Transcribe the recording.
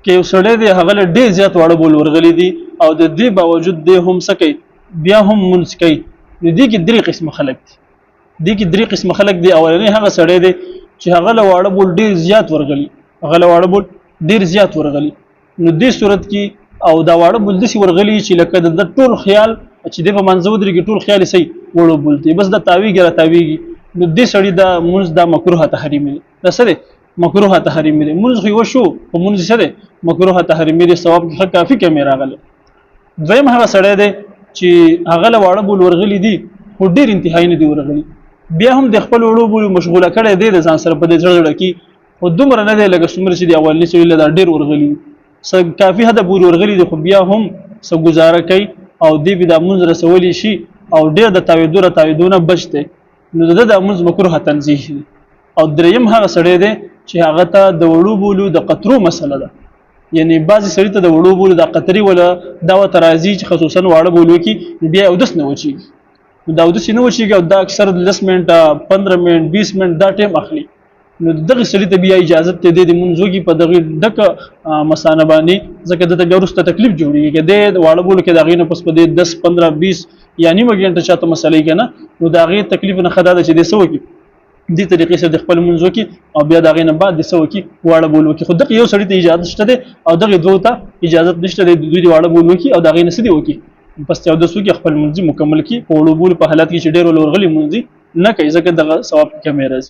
کې یو سړی دی، هغه له ډېر زیات واړه بول ورغلي دي او د دې باوجود دی هم څه کوي؟ بیا هم مونځ کوي. نو دې کې درې قسمه خلک دي، دې کې درې قسمه خلک دي. اولنی هغه سړی دی چې هغه له واړه بول ډېر زیات ورغلي، هغه له واړه بول ډېر زیات ورغلي. نو دې صورت کې او دا واړه بول داسې ورغلي چې لکه د ټول خیال چې دی په منځ ودرېږي، ټول خیال یې صحیح وړو بول دی، بس دا تاویږي را تاویږي. نو دې سړي دا مونځ دا مکروه تحریمي دی. دا څه دی؟ مکروه تحریمي دی. مونځ خو یې وشو، خو مونځ یې څه دی؟ مکروه تحریمي دی، ثواب کې ښه کافي کمی راغلی. دویم هغه سړی دی چې هغه له واړه بول ورغلي دي خو ډېر انتهایي نه دي ورغلي، بیا هم د خپل وړو بولو مشغوله کړی دی د ځان سره په دې زړه زړه کې، خو دومره نه دی لکه څومره چې د اولني سړي له دا ډېر ورغلي دي، څه کافي حده پورې ورغلي دي، خو بیا هم څه ګزاره کوي او دی به دا مونځ رسولی شي او ډېر د تاوېدو را تاوېدو نه بچ دی. نو د ده دا مونځ مکروه تنزیه دی. او دریم هغه سړی دی چې هغه ته د وړو بولو د قطرو مسله ده، یعنی بعضې سړي ته د وړو بولو د قطرې ولا دا ورته راځي چې خصوصا واړه بولو کې بیا اودس نه وچېږي. نو دا اودس یې نه وچېږي او دا اکثر 10 منټه، 15 منټ، 20 منټ دا ټایم اخلي. نو دغه سړي ته بیا اجازه ته دی د مونځ وکړي په دغه ډکه مسانه باندې، ځکه ده ته بیا وروسته تکلیف جوړېږي. که دی واړه بولو کې د هغې نه پس په دې 10، 15، 20 یا نیمه ګنټه چاته مسلې که نه، نو د هغې تکلیف نه ښه دا ده چې دی څه وکړي؟ دې طریقې سره د خپل مونځ وکړي او بیا د هغې نه بعد د څه وکړي؟ واړه بول وکړي. خو دغه یو سړي ته اجازه شته دی او دغه دوو ته اجازه نشته دی. دوی د واړه بول وکړي او د هغې نه څه دي وکړي؟ پس چې اودس وکړي، خپل مونځ مکمل کړي. په وړو بولو په حالت کې چې ډېر ورغلي مونځ نه کوي، ځکه دغه ثواب کې کمی راځي.